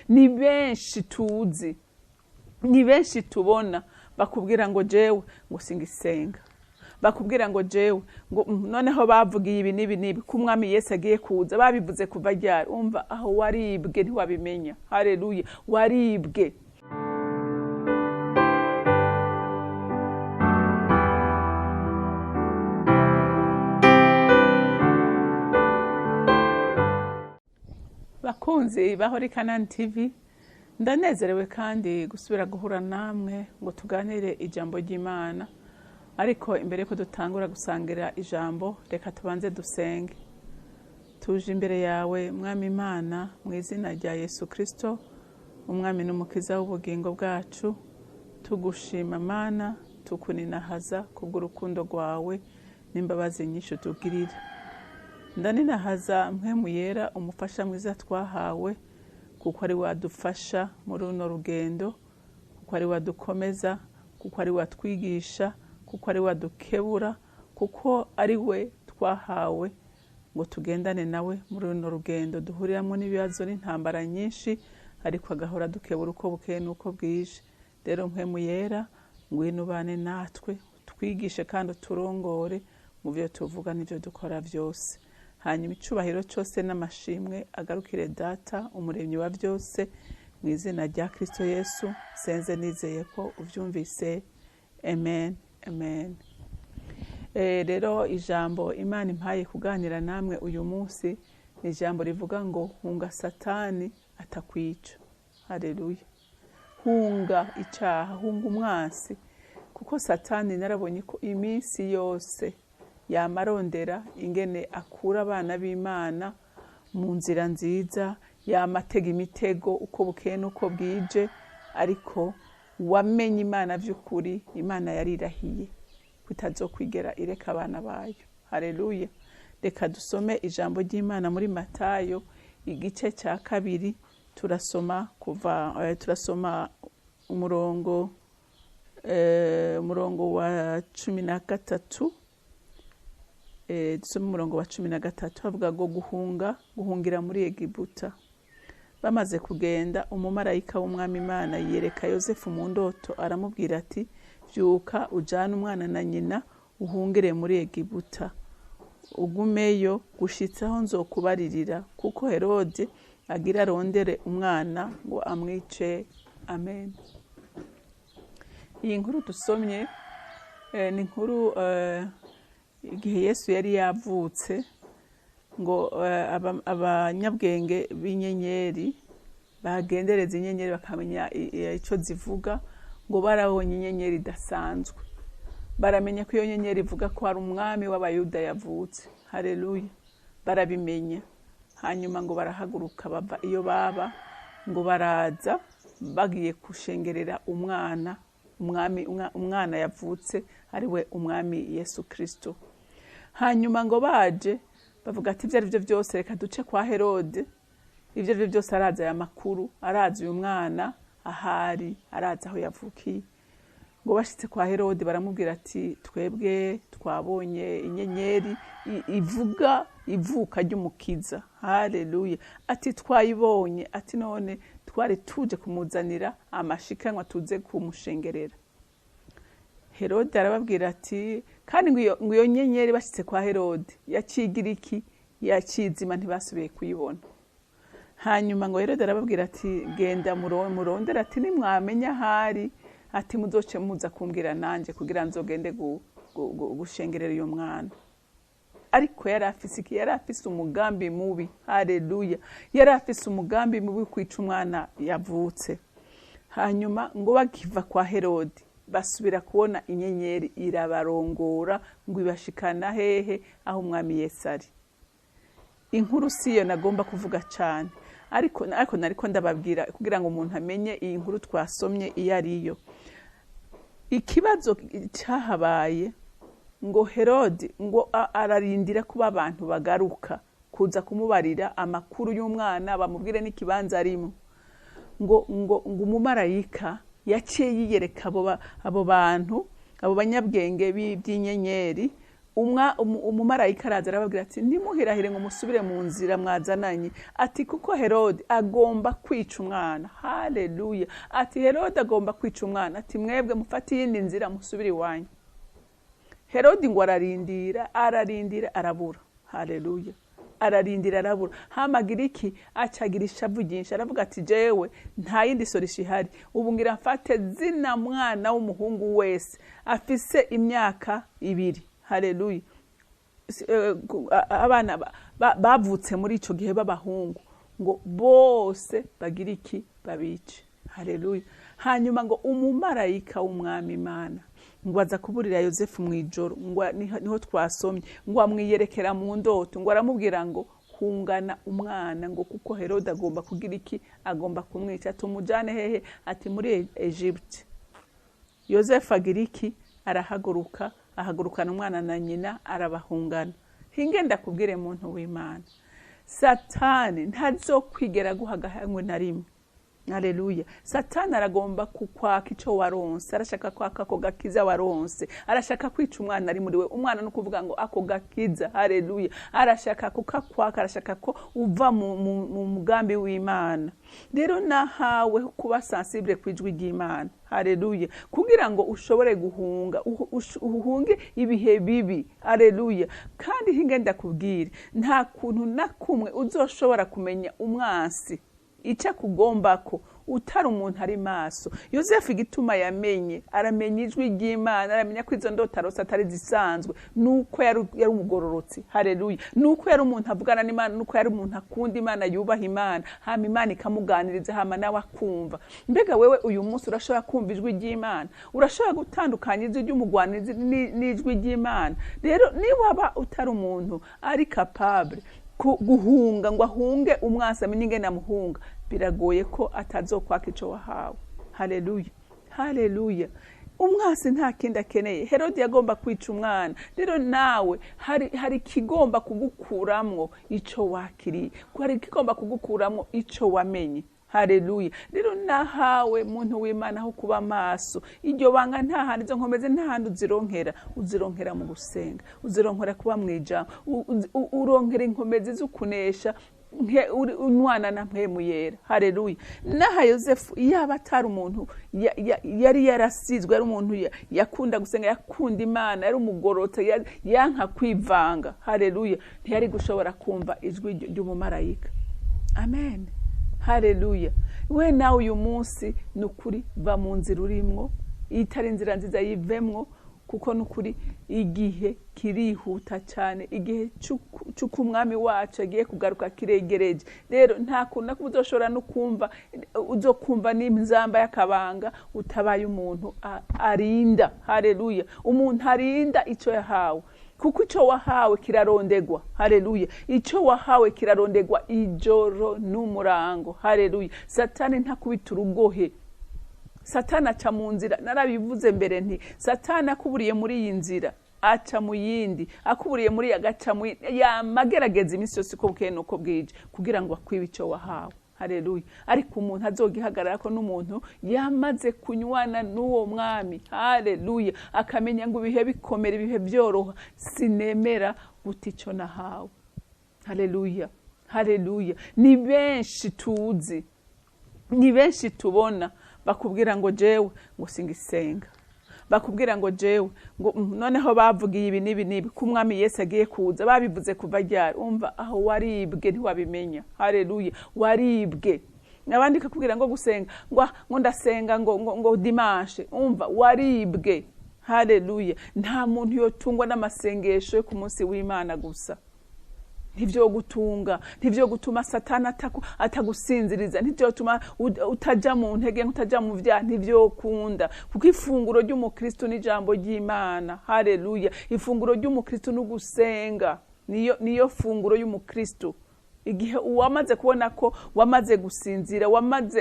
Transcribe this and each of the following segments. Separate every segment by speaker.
Speaker 1: Ni benshi tuzi, ni benshi tubona bakubwira ngo jewe ngo singisenga, bakubwira ngo jewe ngo noneho bavugiye ibi n'ibi n'ibi ko umwami Yesu agiye kuza, babivuze kuva ryari? Umva, aho waribwe ntiwabimenya. Haleluya, waribwe. Bakunzi ba Holy Canaan TV, ndanezerewe kandi gusubira guhura namwe ngo tuganire ijambo ry'Imana. Ariko imbere yuko dutangura gusangira ijambo, reka tubanze dusenge. Tuje imbere yawe Mwami Imana, mu izina rya Yesu Kristo, Umwami n'Umukiza w'ubugingo bwacu. Tugushima Mana, tukuninahaza kubw'urukundo rwawe n'imbabazi nyinshi utugirira. Ndaninahaza Mpwemu Yera, umufasha mwiza twahawe, kuko ari wadufasha muri runo rugendo, kuko ari wadukomeza, kuko ari watwigisha, kuko ari wadukebura, kuko ari we twahawe ngo tugendane nawe muri runo rugendo duhuriramo n'ibibazo n'intambara nyinshi, ariko agahora dukebura uko bukeye n'uko bwije. Rero Mpwemu Yera, ngwino ubane natwe, utwigishe kandi uturongore mu byo tuvuga n'ibyo dukora byose. Hanyuma icubahiro cyose n'amashimwe agarukire Data umuremyi wa byose, mu izina rya Kristo Yesu senze nizeye ko uvyumvise. Amen, amen. Rero ijambo Imana impaye kuganira namwe uyu munsi ni ijambo rivuga ngo hunga Satani atakwica. Haleluya. Hunga icaha, hunga umwansi, kuko Satani narabonye ko iminsi yose yamarondera ingene akura abana b'Imana mu nzira nziza, yamatega imitego uko bukeye n'uko bwije. Ariko wamenye Imana vy'ukuri, Imana yarirahiye kutazokwigera ireka abana bayo. Haleluya. Reka dusome ijambo ry'Imana muri Matayo igice cya 2, turasoma kuva turasoma umurongo wa 13. Dusome umurongo wa 13, havuga ngo guhungira muri Egiputa. Bamaze kugenda, umumarayika w'Umwami Imana yereka Yosefu mu ndoto, aramubwira ati vyuka ujane umwana na nyina uhungire muri Egiputa, ugumeyo gushitsa aho nzokubaririra, kuko Herode agira arondere umwana ngo amwice. Amen. Iyi nkuru dusomye ni inkuru igihe Yesu yari yavutse, ngo abanyabwenge b'inyenyeri bagendereza inyenyeri bakamenya ico zivuga, ngo barabonye inyenyeri idasanzwe, baramenya ko iyo nyenyeri ivuga ko hari umwami w'Abayuda yavutse. Haleluya. Barabimenya. Hanyuma ngo barahaguruka bava iyo baba, ngo baraza bagiye kushengerera umwana, umwami, umwana yavutse ari we umwami Yesu Kristo. Hanyuma ngo baje bavuga ati ibyo ari byo byose reka duce kwa Herode, ibyo ari byo byose araza aya makuru, araza uyu mwana ahari, araza aho yavukiye. Ngo bashitse kwa Herode baramubwira ati twebwe twabonye inyenyeri ivuga ivuka ry'umukiza. Haleluya. Ati twayibonye, ati none twari tuje kumuzanira amashikanwa, tuze kumushengerera. Herode arababwira ati kandi ngo iyo nyenyeri bashitse kwa Herode yacigira iki, yakizima, ntibasubiye kuyibona. Hanyuma ngo Herode arababwira ati genda murondera, ati nimwamenya ahari, ati muzoce muza kumbwira nanje kugira nzogende gushengerera uyu mwana. Ariko yari afise iki? Yari afise umugambi mubi. Haleluya. Yari afise umugambi mubi kwica umwana yavutse. Hanyuma ngo bakiva kwa Herode basubira kubona inyenyeri irabarongora ngo ibashikana hehe? Aho umwami Yesu ari. Inkuru siyo nagomba kuvuga cyane, ariko nariko ndababwira kugira ngo umuntu amenye iyi nkuru twasomye iyo ariyo. Ikibazo cyahabaye ngo Herode ngo ararindira kuba abantu bagaruka kuza kumubarira amakuru y'umwana, bamubwire n'ikibanza arimo. Ngo umumarayika yaciye yiyereka abo bantu, abo banyabwenge by'inyenyeri, Umumarayika araza arababwira ati: "Ntimuhirahire ngo musubire mu nzira mwazananye," ati kuko Herode agomba kwica umwana. Haleluya! Ati Herode agomba kwica umwana, ati mwebwe mufate iyindi nzira musubire iwanyu. Herodi ngo ararindira, ararindira, arabura. Haleluya! Ararindira, arabura. Hamagira iki? Acagira ishavu ryinshi, aravuga ati: "Jewe nta yindi solution ihari, ubu ngira mfate zina mwana w'umuhungu wese afise imyaka 2." Haleluya! Abana bavutse muri ico gihe b'abahungu ngo bose bagira iki? Babice. Haleluya! Hanyuma ngo umumarayika w'Umwami Imana ngo aza kuburira Yosefu mu ijoro, ngo niho twasomye, ngo amwiyerekera mu ndoto, ngo aramubwira ngo hungana umwana, ngo kuko Herode agomba kugira iki? Agomba kumwica. Ati umujane hehe? Ati muri Egypte. Yosefu agira iki? Arahaguruka, ahagurukana umwana na nyina, arabahungana. Hinge ndakubwire, muntu w'Imana, Satani ntazokwigera aguha agahangwe na rimwe. Haleluya! Satani aragomba kukwaka ico waronse, arashaka kwaka ako gakiza waronse, arashaka kwica umwana ari muri we. Umwana ni ukuvuga ngo ako gakiza. Haleluya! Arashaka kukakwaka, arashaka ko uva mu mugambi w'Imana. Rero nahawe kuba sensible ku ijwi ry'Imana. Haleluya! Kugira ngo ushobore guhunga, uhunge ibihe bibi. Haleluya! Kandi hinge ndakubwire, nta kuntu na kumwe uzoshobora kumenya umwansi icyo akugombako utari umuntu ari maso. Yosefu igituma yamenye, aramenya ijwi ry'Imana, aramenya ko izo ndoto arose atari zisanzwe, nuko yari umugororotsi. Haleluya! Nuko yari umuntu avugana n'Imana, nuko yari umuntu akunda Imana, yubaha Imana, hama Imana ikamuganiriza, hama nawe akumva. Mbega wewe uyu munsi urashobora kumva ijwi ry'Imana? Urashobora gutandukanya ijwi ry'umugwanizi n'ijwi ry'Imana? Rero niba utari umuntu ari capable guhunga, ngo ahunge umwansi, amenye ingene amuhunga, biragoye ko atazokwaka ico wahawe. Haleluya, haleluya! Umwansi nta kindi akeneye. Herodi yagomba kwica umwana. Rero nawe hari ikigomba kugukuramwo ico wakiriye, hari ikigomba kugukuramwo ico wamenye. Haleluya! Rero nahawe, muntu w'Imana, aho kuba maso. Iryo banga nta handi, izo nkomeze nta handi uzironkera. Uzironkera mu gusenga, uzironkera kuba mu ijambo, uronkera inkomezi z'ukunesha unwana na Mpwemu Yera. Haleluya! Naha Yosefu yaba atari umuntu yari yarasizwe, yari umuntu yakunda gusenga, yakunda Imana, yari umugorotse, yanka kwivanga. Haleluya! Ntiyari gushobora kumva ijwi ry'umumarayika. Amen, haleluya! We nawe uyu munsi ni ukuri, va mu nzira urimwo itari inzira nziza, yivemwo, kuko ni ukuri igihe kirihuta cyane. Igihe c'uko Umwami wacu agiye kugaruka kiregereje. Rero nta kuntu na kumwe uzoshobora no kumva, uzokumva n'inzamba y'akabanga utabaye umuntu arinda. Haleluya! Umuntu arinda icyo yahawe, kuko icyo wahawe kirarondegwa. Haleluya! Icyo wahawe kirarondegwa ijoro n'umurango. Haleluya! Satani ntakubita urugohe, Satani aca mu nzira. Narabivuze mbere nti Satani akuburiye muri iyi nzira aca mu yindi, akuburiye muri iyi agaca mu yindi, yamagerageza iminsi yose uko bukeye n'uko bwije kugira ngo akwibe icyo wahawe. Haleluya! Ariko umuntu azogihagarara ko n'umuntu yamaze kunywana n'uwo Mwami. Haleluya! Akamenya ngo ibihe bikomera, ibihe byoroha, sinemera guta icyo nahawe. Haleluya, haleluya! Ni benshi tuzi, ni benshi tubona bakubwira ngo jewe ngo singisenga, bakubwira ngo jewe ngo noneho bavugiye ibi n'ibi n'ibi ko Umwami Yesu agiye kuza. Babivuze kuva ryari? Umva, aho waribwe ntiwabimenya. Haleluya! Waribwe. Abandi kakubwira ngo gusenga ngo ndasenga ngo dimanche. Umva, waribwe. Haleluya! Nta muntu yotungwa n'amasengesho yo ku munsi w'Imana gusa. Ntivyo gutunga, ntivyo gutuma Satani atagusinziriza, ntivyo gutuma utaja mu ntege, utaja mu vyaha, ntivyo kunda, kuko ifunguro ry'umukristo n'ijambo ry'Imana. Haleluya! Ifunguro ry'umukristo n'ugusenga, niyo funguro y'umukristo. Igihe uwamaze kubona ko wamaze gusinzira,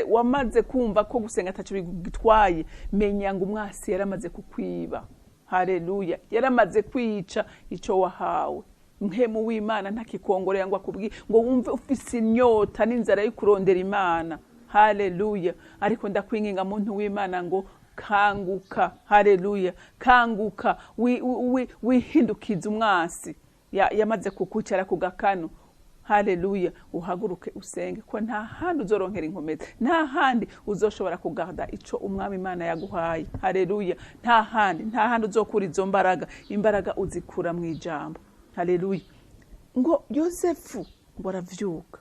Speaker 1: wamaze kumva ko gusenga ataco bigutwaye, menya ngo umwasi yaramaze kukwiba. Haleluya! Yaramaze kwica ico wahawe. Mpwemu w'Imana ntakikongorera ngo akubwire ngo wumve ufise inyota n'inzara yo kurondera Imana. Haleluya! Ariko ndakwinginga, muntu w'Imana, ngo Kanguka, haleluya, kanguka, wihindukize umwansi yamaze kukwicara ku gakanu. Haleluya, uhaguruke usenge, ko nta handi uzoronkera inkomezi, nta handi uzoshobora kugarda ico Umwami Imana yaguhaye. Haleluya, nta handi, nta handi uzokura izo mbaraga. Imbaraga uzikura mu ijambo. Haleluya. Ngo Yosefu ngo aravyuka,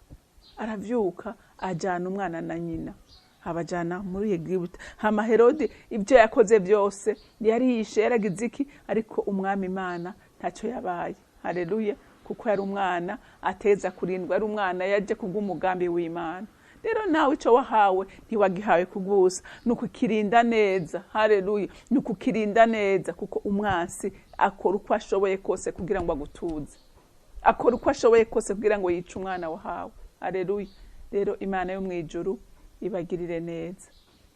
Speaker 1: aravyuka, ajana umwana na nyina, abajana muri Egiputa. Hama Herode ibyo yakoze byose, yariyishe, yaragize iki, ariko Umwami Imana ntacyo yabaye. Haleluya, kuko yari umwana ateza kurindwa, yari umwana yaje kubw'umugambi w'Imana. Rero nawe icyo wahawe ntiwagihawe kubw'ubusa, ni ukukirinda neza. Haleluya, ni ukukirinda neza, kuko umwansi akora uko ashoboye kose kugira ngo agutuze, akora uko ashoboye kose kugira ngo yice umwana wahawe. Haleluya. Rero Imana yo mu ijuru ibagirire neza.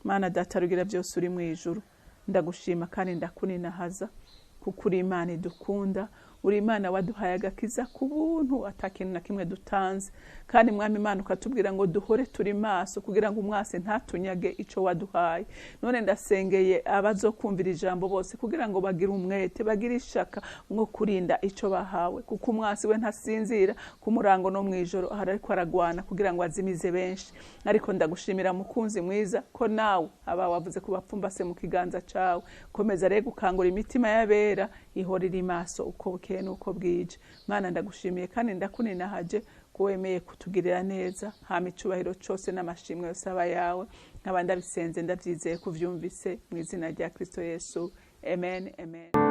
Speaker 1: Mana Data rugira byose uri mu ijuru, ndagushima kandi ndakuninahaza, kuko uri Imana idukunda, uri Imana waduhaye agakiza ku buntu, atakintu na kimwe dutanze. Kandi Mwami Imana, ukatubwira ngo duhore turi maso kugira ngo umwase ntatunyage ico waduhaye. None ndasengeye abazokumvira ijambo bose kugira ngo bagire umwete, bagire ishaka nko kurinda ico bahawe, kuko umwasi we ntasinzira ku murango no mwijoro, ahari ariko aragwana kugira ngo azimize benshi. Ariko ndagushimira, mukunzi mwiza, ko nawe aba wavuze kubapfumbase mu kiganza cawe. Komeza rero gukangura imitima y'abera ihora iri maso uko bukeye n'uko bwije. Mana, ndagushimiye kandi ndakuninahaje ko wemeye kutugirira neza. Hama icubahiro cose n'amashimwe yose aba yawe. Nkaba ndabisenze ndavyizeye kuvyumvise, mu izina rya Kristo Yesu, amen, amen.